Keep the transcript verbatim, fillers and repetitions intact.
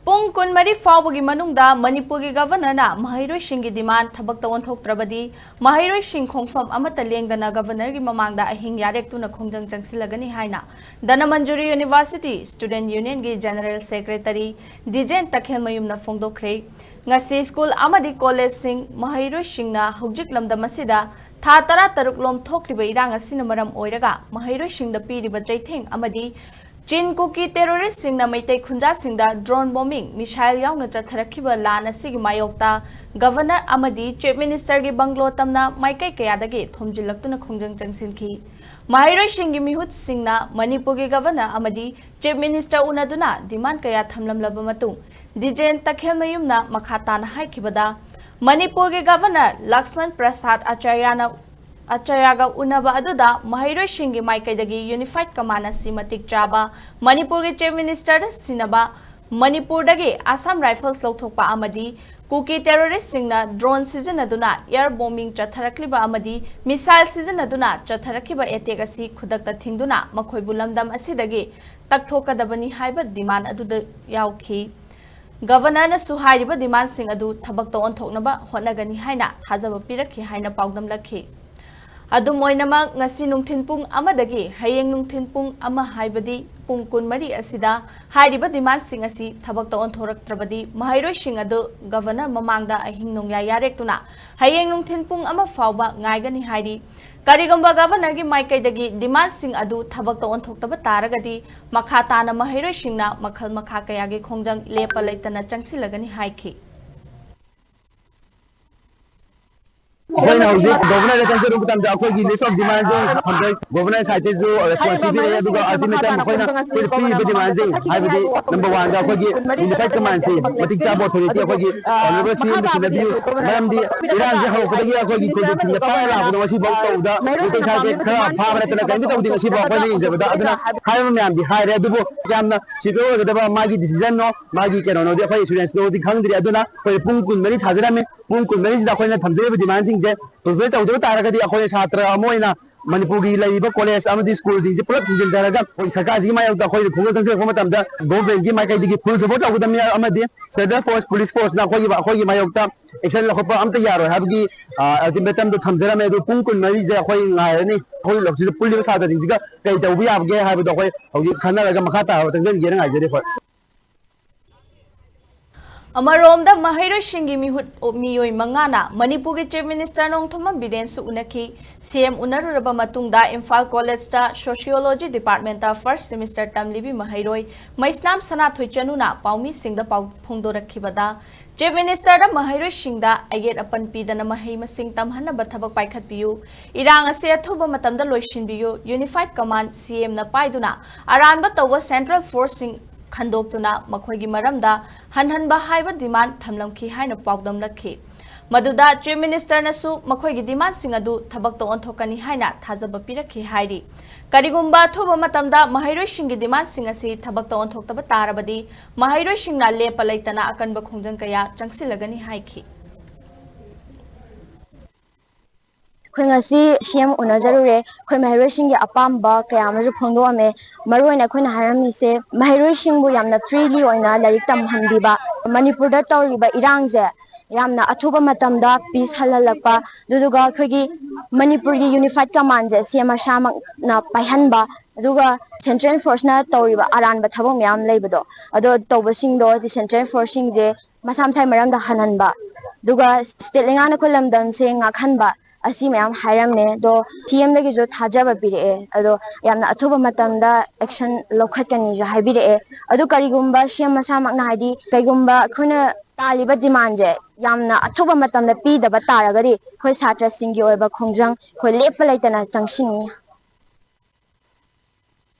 ꯄꯨꯡ ꯀꯨꯟꯃꯔꯤ ꯐꯥꯎꯕꯒꯤ ꯃꯅꯨꯡꯗ ꯃꯅꯤꯄꯨꯔꯒꯤ ꯒꯚꯔꯅꯔꯅ ꯃꯍꯩꯔꯣꯏꯁꯤꯡꯒꯤ ꯗꯤꯃꯥꯟ ꯊꯕꯛꯇ ꯑꯣꯟꯊꯣꯛꯇ꯭ꯔꯕꯗꯤ ꯃꯍꯩꯔꯣꯏꯁꯤꯡ ꯈꯣꯡꯐꯝ ꯑꯃꯠꯇ ꯂꯦꯡꯗꯅ ꯒꯚꯔꯅꯔꯒꯤ ꯃꯃꯥꯡꯗ ꯑꯍꯤꯡ ꯌꯥꯔꯦꯛꯇꯨꯅ ꯈꯣꯡꯖꯪ ꯆꯪꯁꯤꯜꯂꯒꯅꯤ ꯍꯥꯏꯅ Dhanamanjuri university student ꯌꯨꯅꯤꯌꯟꯒꯤ general secretary ꯗꯤꯖꯦꯟ ꯇꯈꯦꯜꯃꯌꯨꯝꯅ ꯐꯣꯡꯗꯣꯛꯈ꯭ꯔꯦ꯫ ꯉꯁꯤ ꯁ꯭ꯀꯨꯜ ꯑꯃꯗꯤ ꯀꯣꯂꯦꯖꯁꯤꯡ ꯃꯍꯩꯔꯣꯏꯁꯤꯡꯅ ꯍꯧꯖꯤꯛ ꯂꯝꯗꯝ ꯑꯁꯤꯗ ꯊꯥ ꯇꯔꯥꯇꯔꯨꯛ ꯂꯣꯝ ꯊꯣꯛꯂꯤꯕ ꯏꯔꯥꯡ ꯑꯁꯤꯅ ꯃꯔꯝ ꯑꯣꯏꯔꯒ ꯃꯍꯩꯔꯣꯏꯁꯤꯡꯗ ꯄꯤꯔꯤꯕ ꯆꯩꯊꯦꯡ ꯑꯃꯗꯤ ꯆꯤꯟ ꯀꯨꯀꯤ ꯇꯦꯔꯣꯔꯤꯁ꯭ꯠꯁꯤꯡꯅ ꯃꯩꯇꯩ ꯈꯨꯟꯖꯥꯁꯤꯡꯗ ꯗ꯭ꯔꯣꯟ ꯕꯣꯝꯕꯤꯡ, ꯃꯤꯁꯥꯏꯜ ꯌꯥꯎꯅ ꯆꯠꯊꯔꯛꯈꯤꯕ ꯂꯥꯟ ꯑꯁꯤꯒꯤ ꯃꯥꯌꯣꯛꯇ ꯒꯚꯔꯅꯔ ꯑꯃꯗꯤ ꯆꯤꯐ ꯃꯤꯅꯤꯁꯇꯔꯒꯤ ꯕꯪꯒ꯭ꯂꯣ ꯇꯝꯅ ꯃꯥꯏꯀꯩ ꯀꯌꯥꯗꯒꯤ ꯊꯣꯝꯖꯤꯜꯂꯛꯇꯨꯅ ꯈꯣꯡꯖꯪ ꯆꯪꯁꯤꯟꯈꯤ꯫ ꯃꯍꯩꯔꯣꯏꯁꯤꯡꯒꯤ ꯃꯤꯍꯨꯠꯁꯤꯡꯅ ꯃꯅꯤꯄꯨꯔꯒꯤ ꯒꯚꯔꯅꯔ ꯑꯃꯗꯤ ꯆꯤꯐ ꯃꯤꯅꯤꯁꯇꯔ ꯎꯅꯗꯨꯅ ꯗꯤꯃꯥꯟ ꯀꯌꯥ ꯊꯝꯂꯝꯂꯕ ꯃꯇꯨꯡ, ꯗꯤꯖꯦꯟ ꯇꯈꯦꯜꯃꯌꯨꯝꯅ ꯃꯈꯥ ꯇꯥꯅ ꯍꯥꯏꯈꯤꯕꯗ, ꯃꯅꯤꯄꯨꯔꯒꯤ ꯒꯚꯔꯅꯔ ꯂꯛꯁꯃꯟ ꯄ꯭ꯔꯁꯥꯗ ꯑꯆꯥꯔꯌꯥꯅ ꯑꯆꯥꯔꯌꯥꯒ ꯎꯅꯕ ꯑꯗꯨꯗ ꯃꯍꯩꯔꯣꯏꯁꯤꯡꯒꯤ ꯃꯥꯏꯀꯩꯗꯒꯤ ꯌꯨꯅꯤꯐꯥꯏꯗ ꯀꯃꯥꯟꯗ ꯑꯁꯤ ꯃꯇꯤꯛ ꯆꯥꯕ ꯃꯅꯤꯄꯨꯔꯒꯤ ꯆꯤꯐ ꯃꯤꯅꯤꯁꯇꯔꯗ ꯁꯤꯟꯅꯕ, ꯃꯅꯤꯄꯨꯔꯗꯒꯤ ꯑꯁꯥꯝ ꯔꯥꯏꯐꯜꯁ ꯂꯧꯊꯣꯛꯄ ꯑꯃꯗꯤ ꯀꯨꯀꯤ ꯇꯦꯔꯣꯔꯤꯁ꯭ꯠꯁꯤꯡꯅ ꯗ꯭ꯔꯣꯟ ꯁꯤꯖꯤꯟꯅꯗꯨꯅ ꯑꯦꯌꯔ ꯕꯣꯝꯕꯤꯡ ꯆꯠꯊꯔꯛꯂꯤꯕ ꯑꯃꯗꯤ ꯃꯤꯁꯥꯏꯜ ꯁꯤꯖꯤꯟꯅꯗꯨꯅ ꯆꯠꯊꯔꯛꯈꯤꯕ ꯑꯦꯇꯦꯛ ꯑꯁꯤ ꯈꯨꯗꯛꯇ ꯊꯤꯡꯗꯨꯅ ꯃꯈꯣꯏꯕꯨ ꯂꯝꯗꯝ ꯑꯁꯤꯗꯒꯤ ꯇꯛꯊꯣꯛꯀꯗꯕꯅꯤ ꯍꯥꯏꯕ ꯗꯤꯃꯥꯟ ꯑꯗꯨꯗ ꯌꯥꯎꯈꯤ꯫ ꯒꯚꯔꯅꯔꯅꯁꯨ ꯍꯥꯏꯔꯤꯕ ꯗꯤꯃꯥꯟꯁꯤꯡ ꯑꯗꯨ ꯊꯕꯛꯇ ꯑꯣꯟꯊꯣꯛꯅꯕ ꯍꯣꯠꯅꯒꯅꯤ ꯍꯥꯏꯅ ꯊꯥꯖꯕ ꯄꯤꯔꯛꯈꯤ ꯍꯥꯏꯅ ꯄꯥꯎꯗꯝꯂꯛꯈꯤ꯫ ꯑꯗꯨꯝ ꯑꯣꯏꯅꯃꯛ, ꯉꯁꯤ ꯅꯨꯡꯊꯤꯜ ꯄꯨꯡ ꯑꯃꯗꯒꯤ ꯍꯌꯦꯡ ꯅꯨꯡꯊꯤꯜ ꯄꯨꯡ ꯑꯃ, ꯍꯥꯏꯕꯗꯤ ꯄꯨꯡ ꯀꯨꯟꯃꯔꯤ ꯑꯁꯤꯗ ꯍꯥꯏꯔꯤꯕ ꯗꯤꯃꯥꯟꯁꯤꯡ ꯑꯁꯤ ꯊꯕꯛꯇ ꯑꯣꯟꯊꯣꯔꯛꯇ꯭ꯔꯕꯗꯤ ꯃꯍꯩꯔꯣꯏꯁꯤꯡ ꯑꯗꯨ ꯒꯚꯔꯅꯔ ꯃꯃꯥꯡꯗ ꯑꯍꯤꯡ ꯅꯣꯡꯌꯥꯏ ꯌꯥꯔꯦꯛꯇꯨꯅ ꯍꯌꯦꯡ ꯅꯨꯡꯊꯤꯜ ꯄꯨꯡ ꯑꯃ ꯐꯥꯎꯕ ꯉꯥꯏꯒꯅꯤ ꯍꯥꯏꯔꯤ꯫ ꯀꯔꯤꯒꯨꯝꯕ ꯒꯚꯔꯅꯔꯒꯤ ꯃꯥꯏꯀꯩꯗꯒꯤ ꯗꯤꯃꯥꯟꯁꯤꯡ ꯑꯗꯨ ꯊꯕꯛꯇ ꯑꯣꯟꯊꯣꯛꯇꯕ ꯇꯥꯔꯒꯗꯤ ꯃꯈꯥ ꯇꯥꯅ ꯃꯍꯩꯔꯣꯏꯁꯤꯡꯅ ꯃꯈꯜ ꯃꯈꯥ ꯀꯌꯥꯒꯤ ꯈꯣꯡꯖꯪ ꯂꯦꯞꯄ ꯂꯩꯇꯅ ꯆꯪꯁꯤꯜꯂꯒꯅꯤ ꯍꯥꯏꯈꯤ꯫ ꯑꯩꯈꯣꯏꯅ ꯍꯧꯖꯤꯛ ꯒꯣꯚꯔꯅꯔꯗ ꯆꯪꯖꯔꯨꯕ ꯃꯇꯝꯗ ꯑꯩꯈꯣꯏꯒꯤ list of demands ꯁꯤꯡ ꯊꯝꯖꯩ꯫ ꯒꯣꯚꯔꯅꯔ ꯁꯥꯏꯠꯇꯁꯨ response ꯄꯤꯕꯤꯔꯛꯑꯦ, ꯑꯗꯨꯒ ultimatum ꯑꯩꯈꯣꯏꯅ ꯑꯩꯈꯣꯏꯗ ꯄꯤꯔꯤꯕ demand ꯁꯤꯡ, ꯍꯥꯏꯕꯗꯤ number one ꯗ ꯑꯩꯈꯣꯏꯒꯤ unified command ꯁꯤ ꯃꯇꯤꯛ ꯆꯥꯕ authority ꯑꯩꯈꯣꯏꯒꯤ honourable ꯁꯤ ꯑꯦꯝꯗ ꯁꯤꯟꯅꯕꯤꯌꯨ꯫ ꯃꯔꯝꯗꯤ ꯏꯔꯥꯡꯁꯦ ꯍꯧꯔꯛꯄꯗꯒꯤ ꯑꯩꯈꯣꯏꯒꯤ ꯀꯨꯀꯤꯁꯤꯡꯅ ꯄꯥꯏꯔ ꯂꯥꯛꯄꯗꯣ ꯉꯁꯤꯐꯥꯎ ꯇꯧꯕꯗ ꯃꯩꯇꯩ ꯁꯥꯁꯦ ꯈꯔ ꯐꯥꯕ ꯅꯠꯇꯅ ꯀꯔꯤꯝꯇ ꯇꯧꯗꯦ꯫ ꯉꯁꯤꯐꯥꯎ ꯑꯩꯈꯣꯏꯅ ꯌꯦꯡꯖꯕꯗ꯫ ꯑꯗꯨꯅ ꯍꯥꯏꯔꯤꯕ ꯃꯌꯥꯝꯗꯤ ꯍꯥꯏꯔꯦ, ꯑꯗꯨꯕꯨ ꯌꯥꯝꯅ secure ꯑꯣꯏꯒꯗꯕ ꯃꯥꯒꯤ decision ꯅꯣ, ꯃꯥꯒꯤ ꯀꯩꯅꯣꯅꯣꯗꯤ ꯑꯩꯈꯣꯏ assurance ꯅꯣꯗꯤ ꯈꯪꯗ꯭ꯔꯤ꯫ ꯑꯗꯨꯅ ꯑꯩꯈꯣꯏ ꯄꯨꯡ ꯀꯨꯟꯃꯔꯤ ꯊꯥꯖꯔꯝꯃꯤ꯫ ꯄꯨꯡ ꯀꯨꯟꯃꯔꯤꯁꯤꯗ ꯑꯩꯈꯣꯏꯅ ꯊꯝꯖꯔꯤꯕ demand ꯁꯤꯡꯁꯦ fulfill ꯇꯧꯗꯕ ꯇꯥꯔꯒꯗꯤ ꯑꯩꯈꯣꯏ ꯁꯥꯇ꯭ꯔ ꯑꯃ ꯑꯣꯏꯅ ꯃꯅꯤꯄꯨꯔꯒꯤ ꯂꯩꯔꯤꯕ ꯀꯣꯂꯦꯖ ꯑꯃꯗꯤ ꯁ꯭ꯀꯨꯜꯁꯤꯡꯁꯦ ꯄꯨꯂꯞ ꯊꯤꯡꯖꯤꯟꯊꯔꯒ ꯑꯩꯈꯣꯏ ꯁꯔꯀꯥꯔꯁꯤꯒꯤ ꯃꯥꯌꯣꯛꯇ ꯑꯩꯈꯣꯏꯅ ꯈꯣꯡꯖꯪ ꯆꯪꯁꯤꯜꯂꯛꯄ ꯃꯇꯝꯗ ꯒꯣꯚꯔꯟꯃꯦꯟꯠꯀꯤ ꯃꯥꯏꯀꯩꯗꯒꯤ ꯐꯨꯜ ꯁꯄꯣꯔꯠ ꯇꯧꯒꯗꯕꯅꯤ, ꯑꯃꯗꯤ ꯁꯦꯟꯇ꯭ꯔꯦꯜ ꯐꯣꯔꯁ, ꯄꯨꯂꯤꯁ ꯐꯣꯔꯁꯅ ꯑꯩꯈꯣꯏꯒꯤ, ꯑꯩꯈꯣꯏꯒꯤ ꯃꯥꯌꯣꯛꯇ ꯑꯦꯛꯁꯟ ꯂꯧꯈꯠꯄ ꯑꯝꯇ ꯌꯥꯔꯣꯏ ꯍꯥꯏꯕꯒꯤ, ꯑ, ꯑꯜꯇꯤꯃꯦꯇꯝꯗꯣ ꯊꯝꯖꯔꯝꯃꯦ꯫ ꯑꯗꯨ ꯄꯨꯡ ꯀꯨꯟꯃꯔꯤꯁꯦ ꯑꯩꯈꯣꯏ ꯉꯥꯏꯔꯅꯤ꯫ ꯑꯩꯈꯣꯏ ꯁꯤꯗ ꯄꯨꯜꯂꯤꯕ ꯁꯥꯇ꯭ꯔꯁꯤꯡꯁꯤꯒ ꯀꯩ ꯇꯧꯕ ꯌꯥꯕꯒꯦ ꯍꯥꯏꯕꯗꯣ ꯑꯩꯈꯣꯏ ꯍꯧꯖꯤꯛ ꯈꯟꯅꯔꯒ ꯃꯈꯥ ꯇꯥꯕ ꯆꯪꯁꯤꯟꯒꯦꯅ ꯉꯥꯏꯖꯔꯤ ꯑꯩꯈꯣꯏ꯫ ꯑꯃꯔꯣꯝꯗ ꯃꯍꯩꯔꯣꯏꯁꯤꯡꯒꯤ ꯃꯤꯍꯨꯠ ꯃꯤꯑꯣꯏ ꯃꯉꯥꯅ ꯃꯅꯤꯄꯨꯔꯒꯤ ꯆꯤꯐ ꯃꯤꯅꯤꯁꯇꯔ ꯅꯣꯡꯊꯣꯝꯕꯝ ꯕꯤꯔꯦꯟꯁꯨ ꯎꯅꯈꯤ꯫ ꯁꯤ ꯑꯦꯝ ꯎꯅꯔꯨꯔꯕ ꯃꯇꯨꯡꯗ ꯏꯝꯐꯥꯜ ꯀꯣꯂꯦꯖꯇ ꯁꯣꯁꯤꯌꯣꯂꯣꯖꯤ ꯗꯤꯄꯥꯔꯠꯃꯦꯟꯇ ꯐꯥꯔꯁ ꯁꯦꯃꯤꯁꯇꯔ ꯇꯝꯂꯤꯕꯤ ꯃꯍꯩꯔꯣꯏ ꯃꯩꯁꯅꯥꯝ ꯁꯅꯥꯊꯣꯏ ꯆꯅꯨꯅ ꯄꯥꯎꯃꯤꯁꯤꯡꯗ ꯄꯥꯎ ꯐꯣꯡꯗꯣꯔꯛꯈꯤꯕꯗ, ꯆꯤꯐ ꯃꯤꯅꯤꯁꯇꯔꯗ ꯃꯍꯩꯔꯣꯏꯁꯤꯡꯗ ꯑꯌꯦꯠ ꯑꯄꯟ ꯄꯤꯗꯅ ꯃꯍꯩ ꯃꯁꯤꯡ ꯇꯝꯍꯟꯅꯕ ꯊꯕꯛ ꯄꯥꯏꯈꯠꯄꯤꯌꯨ, ꯏꯔꯥꯡ ꯑꯁꯤ ꯑꯊꯨꯕ ꯃꯇꯝꯗ ꯂꯣꯏꯁꯤꯟꯕꯤꯌꯨ, ꯌꯨꯅꯤꯐꯥꯏꯗ ꯀꯃꯥꯟꯗ ꯁꯤ ꯑꯦꯝꯅ ꯄꯥꯏꯗꯨꯅ ꯑꯔꯥꯟꯕ ꯇꯧꯕ ꯁꯦꯟꯇ꯭ꯔꯦꯜ ꯐꯣꯔꯁꯁꯤꯡ ꯈꯟꯗꯣꯛꯇꯨꯅ ꯃꯈꯣꯏꯒꯤ ꯃꯔꯝꯗ ꯍꯟꯍꯟꯕ ꯍꯥꯏꯕ ꯗꯤꯃꯥꯟ ꯊꯝꯂꯝꯈꯤ ꯍꯥꯏꯅ ꯄꯥꯎꯗꯝꯂꯛꯈꯤ꯫ ꯃꯗꯨꯗ ꯆꯤꯐ ꯃꯤꯅꯤꯁꯇꯔꯅꯁꯨ ꯃꯈꯣꯏꯒꯤ ꯗꯤꯃꯥꯟꯁꯤꯡ ꯑꯗꯨ ꯊꯕꯛꯇ ꯑꯣꯟꯊꯣꯛꯀꯅꯤ ꯍꯥꯏꯅ ꯊꯥꯖꯕ ꯄꯤꯔꯛꯈꯤ ꯍꯥꯏꯔꯤ꯫ ꯀꯔꯤꯒꯨꯝꯕ ꯑꯊꯨꯕ ꯃꯇꯝꯗ ꯃꯍꯩꯔꯣꯏꯁꯤꯡꯒꯤ ꯗꯤꯃꯥꯟꯁꯤꯡ ꯑꯁꯤ ꯊꯕꯛꯇ ꯑꯣꯟꯊꯣꯛꯇꯕ ꯇꯥꯔꯕꯗꯤ ꯃꯍꯩꯔꯣꯏꯁꯤꯡꯅ ꯂꯦꯞꯄ ꯂꯩꯇꯅ ꯑꯀꯟꯕ ꯈꯣꯡꯖꯪ ꯀꯌꯥ ꯆꯪꯁꯤꯜꯂꯒꯅꯤ ꯍꯥꯏꯈꯤ꯫ ꯑꯩꯈꯣꯏ ꯉꯁꯤ ꯁꯤ ꯑꯦꯝ ꯎꯅꯖꯔꯨꯔꯦ꯫ ꯑꯩꯈꯣꯏ ꯃꯍꯩꯔꯣꯏꯁꯤꯡꯒꯤ ꯑꯄꯥꯝꯕ ꯀꯌꯥ ꯑꯃꯁꯨ ꯐꯣꯡꯗꯣꯛꯑꯝꯃꯦ꯫ ꯃꯔꯨꯑꯣꯏꯅ ꯑꯩꯈꯣꯏꯅ ꯍꯥꯏꯔꯝꯃꯤꯁꯦ, ꯃꯍꯩꯔꯣꯏꯁꯤꯡꯕꯨ ꯌꯥꯝꯅ ꯐ꯭ꯔꯤꯂꯤ ꯑꯣꯏꯅ ꯂꯥꯏꯔꯤꯛ ꯇꯝꯍꯟꯕꯤꯕ, ꯃꯅꯤꯄꯨꯔꯗ ꯇꯧꯔꯤꯕ ꯏꯔꯥꯡꯁꯦ ꯌꯥꯝꯅ ꯑꯊꯨꯕ ꯃꯇꯝꯗ ꯄꯤꯁ ꯍꯜꯍꯜꯂꯛꯄ, ꯑꯗꯨꯗꯨꯒ ꯑꯩꯈꯣꯏꯒꯤ ꯃꯅꯤꯄꯨꯔꯒꯤ ꯌꯨꯅꯤꯐꯥꯏꯠ ꯀꯃꯥꯟꯁꯦ ꯁꯤ ꯑꯦꯝ ꯃꯁꯥꯃꯛꯅ ꯄꯥꯏꯍꯟꯕ, ꯑꯗꯨꯒ ꯁꯦꯟꯇ꯭ꯔꯦꯜ ꯐꯣꯔꯁꯅ ꯇꯧꯔꯤꯕ ꯑꯔꯥꯟꯕ ꯊꯕꯛ ꯃꯌꯥꯝ ꯂꯩꯕꯗꯣ, ꯑꯗꯣ ꯇꯧꯕꯁꯤꯡꯗꯣ ꯁꯦꯟꯇ꯭ꯔꯦꯜ ꯐꯣꯔꯁꯁꯤꯡꯁꯦ ꯃꯁꯥ ꯃꯁꯥꯒꯤ ꯃꯔꯝꯗ ꯍꯟꯍꯟꯕ, ꯑꯗꯨꯒ ꯁ꯭ꯇꯦꯠ ꯂꯩꯉꯥꯛꯅ ꯑꯩꯈꯣꯏ ꯂꯝꯗꯝꯁꯦ ꯉꯥꯛꯍꯟꯕ, ꯑꯁꯤ ꯃꯌꯥꯝ ꯍꯥꯏꯔꯝꯃꯦ꯫ ꯑꯗꯣ ꯁꯤ ꯑꯦꯝꯗꯒꯤꯁꯨ ꯊꯥꯖꯕ ꯄꯤꯔꯛꯑꯦ꯫ ꯑꯗꯣ ꯌꯥꯝꯅ ꯑꯊꯨꯕ ꯃꯇꯝꯗ ꯑꯦꯛꯁꯟ ꯂꯧꯈꯠꯀꯅꯤꯁꯨ ꯍꯥꯏꯕꯤꯔꯛꯑꯦ꯫ ꯑꯗꯨ ꯀꯔꯤꯒꯨꯝꯕ ꯁꯤ ꯑꯦꯝ ꯃꯁꯥꯃꯛꯅ, ꯍꯥꯏꯗꯤ ꯀꯩꯒꯨꯝꯕ ꯑꯩꯈꯣꯏꯅ ꯇꯥꯜꯂꯤꯕ ꯗꯤꯃꯥꯟꯁꯦ ꯌꯥꯝꯅ ꯑꯊꯨꯕ ꯃꯇꯝꯗ ꯄꯤꯗꯕ ꯇꯥꯔꯒꯗꯤ ꯑꯩꯈꯣꯏ ꯁꯥꯇ꯭ꯔꯁꯤꯡꯒꯤ ꯑꯣꯏꯕ ꯈꯣꯡꯖꯪ ꯑꯩꯈꯣꯏ ꯂꯦꯞꯄ ꯂꯩꯇꯅ ꯆꯪꯁꯤꯟꯅꯤ꯫